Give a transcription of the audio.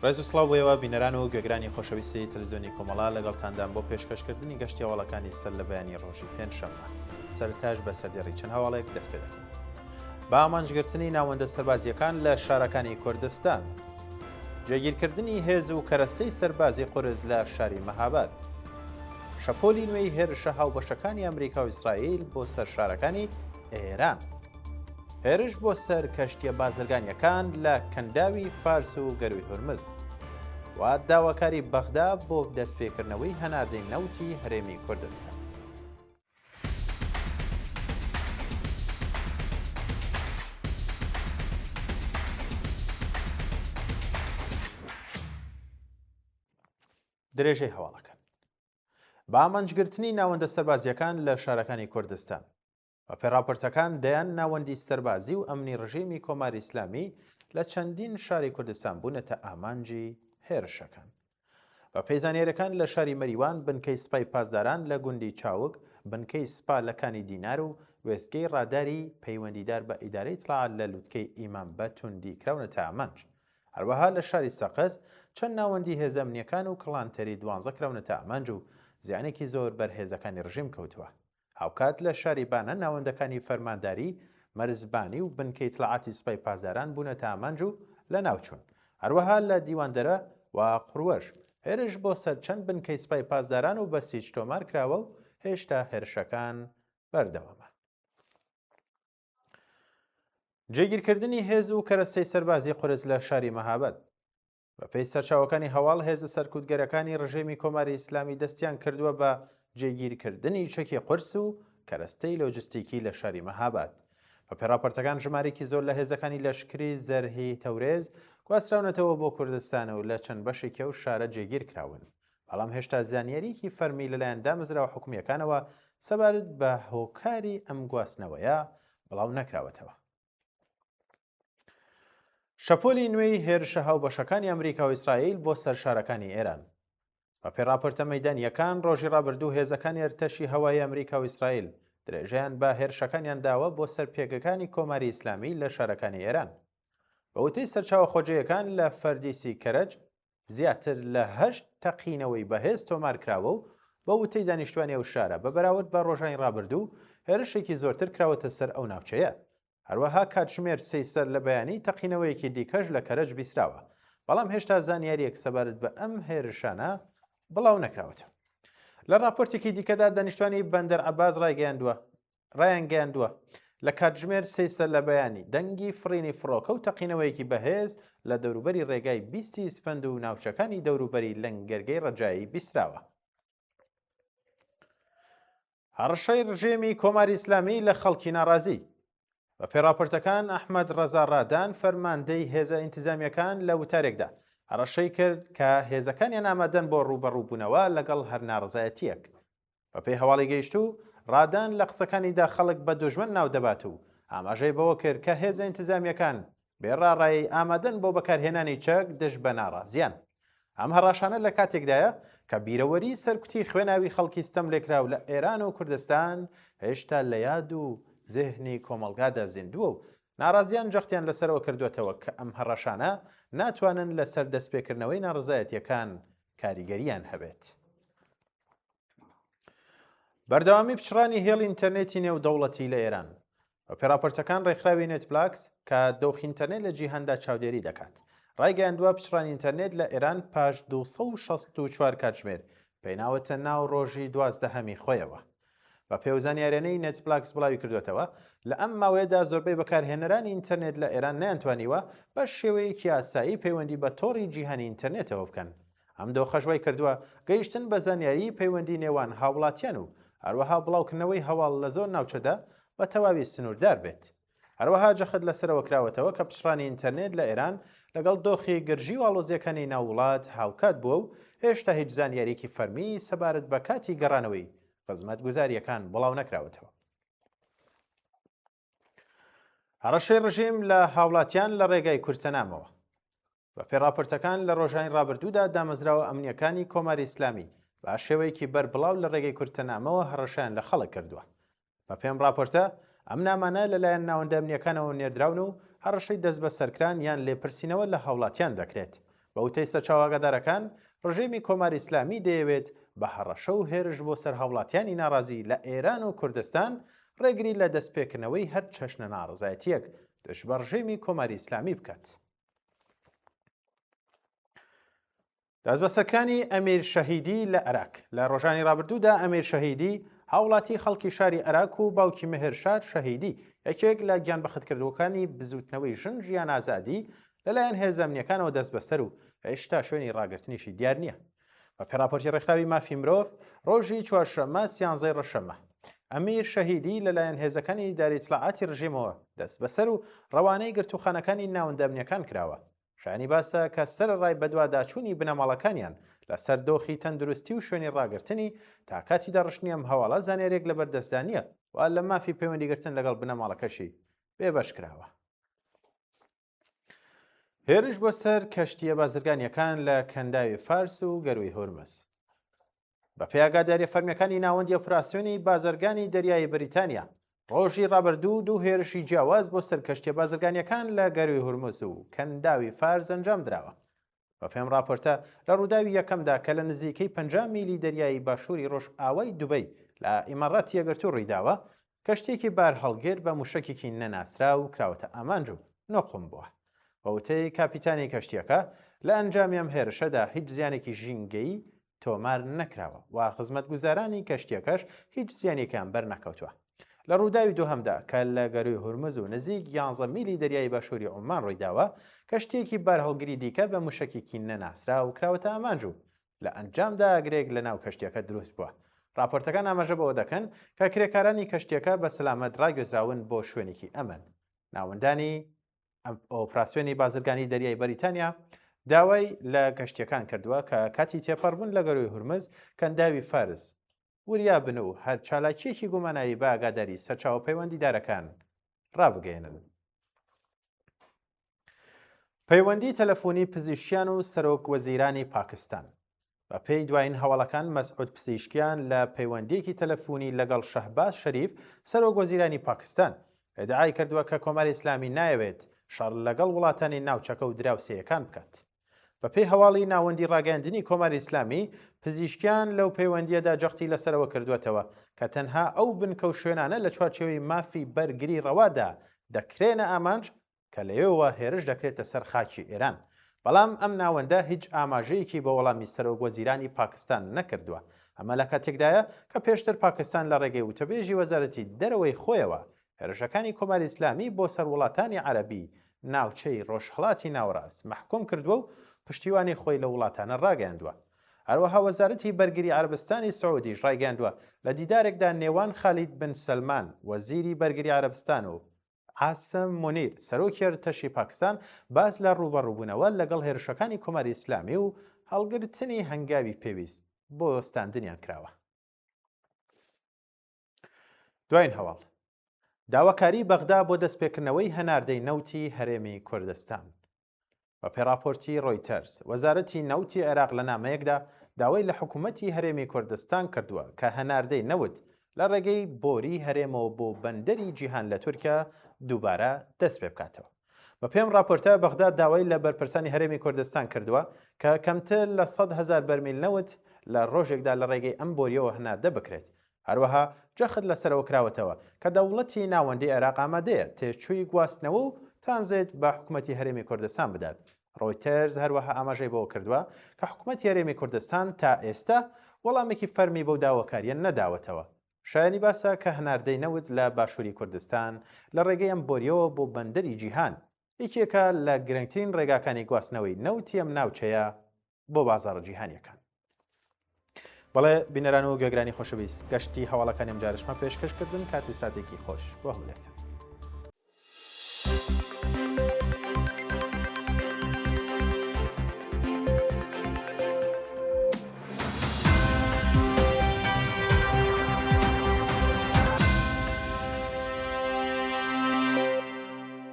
ڕێز و سڵاو بۆ ئێوە بینەران و گوێگرانی خۆشەویستی تەلەزیۆنی کۆمەڵە لەگەڵتاندام بۆ پێشکەشکردنی گەشتی هەواڵەکانی سەر لە بەیانی ڕۆژی پێنجشەممە سەرتاش بە سەردێڕی چەند هەواڵێک دەست پێ دەکەین بە ئامانجگرتنی ناوەندە سەربازیەکان لە شارەکانی کوردستان جێگیرکردنی هێز و کەرەستەی سەربازی قورس لە شاری مەهاباد شەپۆلی نوێی هێرشە هاوبەشەکانی ئەمریکا و ئیسرائیل بۆ سەر شارەکانی ئێران. هێرش بۆ سەر کەشتیە بازرگانیەکان لە کەنداوی فارس و گەروی هورمز و داواکاری بەغدا بۆ دەستپێکردنەوەی هەناردەی نەوتی هەرێمی کوردستان. درێژەی هەواڵەکان بە ئامانجگرتنی ناوەندە سەربازیەکان لە شارەکانی کوردستان بەپێی ڕاپۆرتەکان دەیان ناوەندی سەربازی و ئەمنی ڕژێمی کۆماری ئیسلامی لە چەندین شاری کوردستان بوونەتە ئامانجی هێرشەکان. بەپێی زانیاریەکان لە شاری مەریوان بنکەی سپای پاسداران لە گوندی چاوگ، بنکەی سپا لە کانی دینار و وێستگەی ڕاداری پەیوەندیدار بە ئیدارەی ئیتڵاعات لە لوتکەی ئیمام بە توندی کراونەتە ئامانج. هەروەها لە شاری سەقز چەند ناوەندی هێزە ئەمنیەکان و کڵانتەری دوانزە کراونەتە ئامانج و زیانێکی زۆر بەر هێزەکانی ڕژیم کەوتووە. هاوکات لە شاری بانە ناوەندەکانی فەرمانداری، مەرزبانی و بنکەی ئیتڵاعاتی سپای پاسداران بوونەتە ئامانج و لەناوچوون. هەروەها لە دیواندەرە و قوروەش هێرش بۆ سەر چەند بنکەی سپای پاسداران و بەسیج تۆمار کراوە و هێشتا هێرشەکان بەردەوامە. جێگیرکردنی هێز و کەرەستەی سەربازی قورس لە شاری مەهاباد. بەپێی سەرچاوەکانی هەواڵ هێزە سەرکوتگەرەکانی ڕژێمی کۆماری ئیسلامی دەستیان کردووە بە جێگیرکردنی چەکی قورس و کەرەستەی لۆجستیکی لە شاری مەهاباد. بەپێی ڕاپۆرتەکان ژمارێکی زۆر لە هێزەکانی لەشکری زەرهی تەورێز گواستراونەتەوە بۆ کوردستان و لە چەند بەشێکی ئەو شارە جێگیر کراون. بەڵام هێشتا زانیارییەکی فەرمی لەلایەن دامەزراوە حکومییەکانەوە سەبارەت بە هۆکاری ئەم گواستنەوەیە بڵاو نەکراوەتەوە. شەپۆلی نوێی هێرشە هاوبەشەکانی ئەمریکا و ئیسرائیل بۆ سەر شارەکانی ئێران. بەپێی ڕاپۆرتە مەیدانییەکان ڕۆژی ڕابردوو هێزەکانی ئەرتەشی هەوایی ئەمریکا و ئیسرائیل درێژەیان بە هێرشەکانیان داوە بۆ سەر پێگەکانی کۆماری ئیسلامی لە شارەکانی ئێران. بە وتەی سەرچاوە خۆجێیەکان لە فەردیسی کەرەج زیاتر لە هەشت تەقینەوەی بەهێز تۆمار کراوە و بە وتەی دانیشتوانی ئەو شارە بە بەراورد بە ڕۆژانی ڕابردوو هێرشێکی زۆرتر کراوەتە سەر ئەو ناوچەیە. هەروەها کاتژمێر سێی سەر لە بەیانی تەقینەوەیەکی دیکەش لە کەرەج بیستراوە، بەڵام هێشتا زانیارییەک سەبارەت بە ئەم هێرشانە بڵاو نەکراوەتەوە. لە ڕاپۆرتێکی دیکەدا دانیشتوانی بەندەر عەباس ڕایگەیاندووە ڕایانگەیاندووە، لە کاتژمێر سێی سەر لە بەیانی دەنگی فڕینی فڕۆکە و تەقینەوەیەکی بەهێز لە دەوروبەری ڕێگای بیستی ئیسفەند و ناوچەکانی دەوروبەری لەنگەرگەی ڕەجایی بیستراوە. هەڕەشەی ڕژێمی کۆماری ئیسلامی لە خەڵکی ناڕازی. بە پێی ڕاپۆرتەکان ئەحمەد ڕەزا ڕادان فەرماندەی هێزە ئینتزامیەکان لە وتارێکدا هەڕەشەی کرد کە هێزەکانیان ئامادەن بۆ ڕووبەڕووبوونەوە لەگەڵ هەر ناڕەزایەتییەک. بە پێی هەواڵی گەیشتوو، ڕادان لە قسەکانیدا خەڵک بە دوژمن ناو دەبات و ئاماژەی بەوە کرد کە هێزە ئینتزامیەکان بێ ڕاڕایی ئامادەن بۆ بەکارهێنانی چەک دژ بە ناڕازیان. ئەم هەڕاشانە لە کاتێکدایە کە بیرەوەری سەرکوتی خوێناوی خەڵکی ستەملێکراو لە ئێران و کوردستان هێشتا لە یاد و زێهنی کۆمەڵگادا زیندووە و ناڕازیان جەختیان لەسەرەوە کردووەتەوە کە ئەم هەڕەشانە ناتوانن لەسەر دەستپێکردنەوەی ناڕەزایەتییەکان کاریگەرییان هەبێت. بەردەوامی پچڕانی هێڵی ئینتەرنێتی نێودەوڵەتی لە ئێران. بەپێی ڕاپۆرتەکان ڕێکخراوی نێتبلاکس کە دۆخی ئینتەرنێت لە جیهاندا چاودێری دەکات، ڕایگەیاندووە پچڕانی ئینتەرنێت لە ئێران پاش 264 کاتژمێر پێیناوەتە ناو ڕۆژی دوازدەهەمی خۆیەوە. بەپێی ئەو زانیاریانەی نێتبلاکس بڵاوی کردووەتەوە، لە ئەم ماوەیەدا زۆربەی بەکارهێنەرانی ئینتەرنێت لە ئێران نەیانتوانیوە بە شێوەیەکی ئاسایی پەیوەندی بە تۆڕی جیهانی ئینتەرنێتەوە بکەن. ئەم دۆخەش وای کردووە گەیشتن بە زانیاریی پەیوەندی نێوان هاوڵاتیان و هەروەها بڵاوکردنەوەی هەواڵ لە زۆر ناوچەدا بە تەواوی سنووردار بێت. هەروەها جەخت لەسەرەوە کراوەتەوە کە پچڕانی ئینتەرنێت لە ئێران لەگەڵ دۆخی گرژی و ئاڵۆزییەکانی ناو وڵات هاوکات بووە و هێشتا هیچ زانیارییەکی فەرمی سەبارەت بە کاتی گەڕانەوەی خزمەتگوزارییەکان بڵاونەکراوەتەوە. هەڕەشەی ڕژیم لە هاوڵاتیان لە ڕێگای کورتەنامەوە. بەپێی ڕاپۆرتەکان لە ڕۆژانی ڕابردوودا دامەزراوە ئەمنییەکانی کۆماری ئیسلامی بە شێوەیەکی بەربڵاو لە ڕێگەی کورتەنامەوە هەڕەشەیان لە خەڵک کردووە. بەپێی ئەم ڕاپۆرتە، ئەم نامانە لەلایەن ناوەندە ئەمنییەکانەوە نێردراون و هەڕەشەی دەستبەسەرکران یان لێپرسینەوە لە هاوڵاتیان دەکرێت. بە وتەی سەرچاوە ئاگادارەکان، ڕژێمی کۆماری ئیسلامی دەیەوێت بە هەڕەشە و هێرش بۆ سەر هاوڵاتیانی ناڕازی لە ئێران و کوردستان ڕێگری لە دەستپێکردنەوەی هەر چەشنە ناڕەزایەتییەک دژ بە ڕژێمی کۆماری ئیسلامی بکات. دەستبەسەرکرانی ئەمیر شەهیدی لە ئەراک. لە ڕۆژانی ڕابردوودا ئەمیر شەهیدی، هاوڵاتی خەڵکی شاری ئەراک و باوکی مهرشاد شەهیدی، یەکێک لە گیانبەختکردووەکانی بزووتنەوەی ژن ژیان ئازادی، لەلایەن هێزە ئەمنییەکانەوە دەستبەسەر و هێشتا شوێنی ڕاگرتنیشی دیار نییە. بەپێی ڕاپۆرتی ڕێکخراوی مافی مرۆڤ، ڕۆژی چوارشەممە سیانزەی ڕەشەممە، ئەمیر شەهیدی لەلایەن هێزەکانی ئیدارەی ئیتڵاعاتی ڕژێمەوە دەستبەسەر و ڕەوانەی گرتووخانەکانی ناوەندە ئەمنییەکان کراوە. شایانی باسە کە سەرەڕای بەدواداچوونی بنەماڵەکانیان لەسەر دۆخی تەندروستی و شوێنی ڕاگرتنی، تا کاتی داڕشتنی ئەم هەواڵە زانیارییەک لەبەردەستدا نییە و لە مافی پەیوەندیگرتن لەگەڵ بنەماڵەکەشی بێبەش کراوە. هێرش بۆ سەر کەشتییە بازرگانییەکان لە کەنداوی فارس و گەرووی هورمز. بەپێی ئاگادارییە فەرمییەکانی ناوەندی ئۆپراسیۆنی بازرگانی دەریایی بریتانیا، ڕۆژی ڕابردوو دوو هێرشی جیاواز بۆ سەر کەشتییە بازرگانییەکان لە گەرووی هورمز و کەنداوی فارس ئەنجام دراوە. بەپێی ئەم ڕاپۆرتە، لە ڕووداوی یەکەمدا کە لە نزیکەی 50 میلی دەریایی باشووری ڕۆژئاوای دوبەی لە ئیماراتی یەکگرتوو ڕوویداوە، کەشتییەکی بارهەڵگر بە مووشەکێکی نەناسراو کراوەتە ئامانج و نوقم بووە. بە وتەی کاپیتانی کەشتییەکە، لە ئەنجامی ئەم هێرشەدا هیچ زیانێکی ژینگەیی تۆمار نەکراوە و خزمەتگوزارانی کەشتییەکەش هیچ زیانێکیان بەرنەکەوتووە. لە ڕووداوی دووهەمدا کە لە گەرووی هورمز و نزیک یانزە میلی دەریای باشووری عوممان ڕوویداوە، کەشتییەکی بارهەڵگری دیکە بە مووشەکێکی نەناسراو کراوەتە ئامانج و لە ئەنجامدا ئاگرێک لە ناو کەشتییەکە دروست بووە. ڕاپۆرتەکان ئاماژە بەوە دەکەن کە کرێکارانی کەشتییەکە بە سەلامەت ڕاگوێزراون بۆ شوێنێکی ئەمن. ناوەندانی ئۆپراسیۆنی بازرگانی دەریای بەریتانیا داوای لە کەشتییەکان کردووە کە کاتی تێپەڕبوون لە گەرووی هورمز، کەنداوی فارس، وریا بن و هەر چالاکییەکی گوماناوی بە ئاگاداری سەرچاوە پەیوەندیدارەکان ڕابگەیەنن. پەیوەندی تەلەفۆنی پزیشکیان و سەرۆک وەزیرانی پاکستان. بە پێی دوایین هەواڵەکان مەسعود پزیشکیان لە پەیوەندییەکی تەلەفۆنی لەگەڵ شەهباز شەریف سەرۆک وەزیرانی پاکستان ئیدعای کردووە کە کۆماری ئیسلامی نایەوێت شەڕ لەگەڵ وڵاتانی ناوچەکە و دراوسێیەکان بکات. بەپێی هەواڵی ناوەندی ڕاگەیاندنی کۆماری ئیسلامی، پزیشکیان لەو پەیوەندییەدا جەختی لەسەرەوە کردووەتەوە کە تەنها ئەو بنکە و شوێنانە لە چوارچێوەی مافی بەرگری ڕەوادا دەکرێنە ئامانج کە لەوێوە هێرش دەکرێتە سەر خاکی ئێران. بەڵام ئەم ناوەندە هیچ ئاماژەیەکی بە وەڵامی سەرۆک وەزیرانی پاکستان نەکردووە. ئەمە لە کاتێکدایە کە پێشتر پاکستان لە ڕێگەی وتەبێژی وەزارەتی دەرەوەی خۆیەوە هێرشەکانی کۆماری ئیسلامی بۆ سەر وڵاتانی عەرەبی ناوچەی ڕۆژهەڵاتی ناوەڕاست مەحکوم کردووە و پشتیوانی خۆی لەو وڵاتانە ڕاگەیاندووە. هەروەها وەزارەتی بەرگری عەرەبستانی سعودیش ڕایگەیاندووە لە دیدارێکدا نێوان خالید بن سەلمان وەزیری بەرگری عەرەبستان و عاسم مونیر سەرۆکی ئەرتەشی پاکستان باس لە ڕووبەڕووبوونەوە لەگەڵ هێرشەکانی کۆماری ئیسلامی و هەڵگرتنی هەنگاوی پێویست بۆ وەستاندنیان کراوە. دوایین هەواڵ، داواکاری بەغدا بۆ دەستپێکردنەوەی هەناردەی نەوتی هەرێمی کوردستان. بەپێی ڕاپۆرتی ڕۆیتەرز، وەزارەتی نەوتی عێراق لە نامەیەکدا داوای لە حکوومەتی هەرێمی کوردستان کردووە کە هەناردەی نەوت لە ڕێگەی بۆری هەرێمەوە بۆ بەندەری جیهان لە تورکیا دووبارە دەست پێ بکاتەوە. بەپێی ئەم ڕاپۆرتە، بەغدا داوای لە بەرپرسانی هەرێمی کوردستان کردووە کە کەمتر لە 100,000 بەرمیل نەوت لە ڕۆژێکدا لە ڕێگەی ئەم بۆرییەوە هەناردە بکرێت هەروەها جەخت لەسەرەوە کراوەتەوە کە دەوڵەتی ناوەندی عێراق ئامادەیە تێچووی گواستنەوە و ترانزێت بە حکومەتی هەرێمی کوردستان بدات. ڕۆیتەرز هەروەها ئاماژەی بەوە کردووە کە حکومەتی هەرێمی کوردستان تا ئێستا وەڵامێکی فەرمی بەو داواکارییە نەداوەتەوە. شایانی باسە کە هەناردەی نەوت لە باشووری کوردستان لە ڕێگەی ئەم بۆرییەوە بۆ بەندەری جیهان یەکێکە لە گرنگترین ڕێگاکانی گواستنەوەی نەوتی ئەم ناوچەیە بۆ بازاڕە جیهانیەکان. بەڵێ بینەران و گوێگرانی خۆشەویست گەشتی هەواڵەکانی ئەمجارەشمان پێشکەش کردن کات و ساتێکی خۆش بۆ هەموو لایتان.